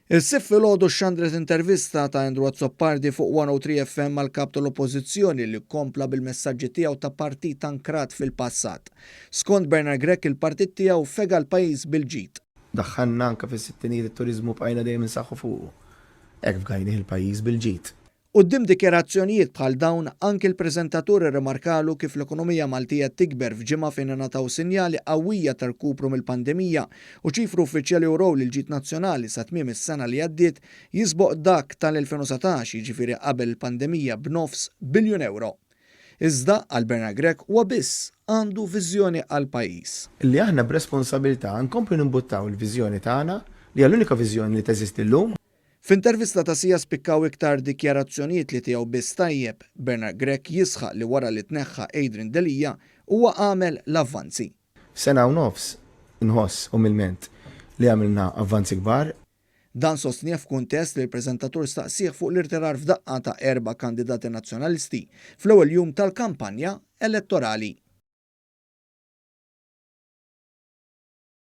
Is-Sibt filgħodu xxandret intervista ta' Andrew Azzopardi fuq 103 FM mal-Kap tal-Oppożizzjoni li kompla bil-messaġġi tiegħu ta' partit ankrat fil-passat. Skont Bernard Grech il-partit tiegħu fega l-pajjiż bil-ġid. Daħħalna anke fis-sittinijiet it-turiżmu bqajna dejjem insaħħu fuqu. Hekk fgajnih il-pajjiż bil-ġid. Quddiem dikjarazzjonijiet bħal dawn, anki l-preżentatur irrimarkalu kif l-ekonomija Maltija qed tikber f'ġimgħa fejn ingħataw sinjali qawwija ta' rkupru mill-pandemija u ċifri uffiċjali urew li l-ġid nazzjonali sa tmiem is-sena li għaddiet jisboq dak tal-2019, jiġifieri qabel il-pandemija b'nofs biljun ewro. Iżda, għal Bernard Grech, huwa biss għandu viżjoni għall-pajjiż. Li aħna b'responsabilità nkomplu nimbuttaw il-viżjoni tagħna, li hija l-unika viżjoni li teżisti llum. F'intervista ta' siegħa spikkaw iktar dikjarazzjonijiet li tiegħu biss tajjeb, Bernard Grech jisħaq li wara li tneħħa Adrian Delia, huwa għamel l-avvanzi. F'sena u nofs inħoss umilment li għamilna avvanzi kbar. Dan sostnieh f'kuntest li l-preżentatur staqsieh fuq l-irtirar f'daqqa ta' erba' kandidati Nazzjonalisti fl-ewwel jum tal-kampanja elettorali.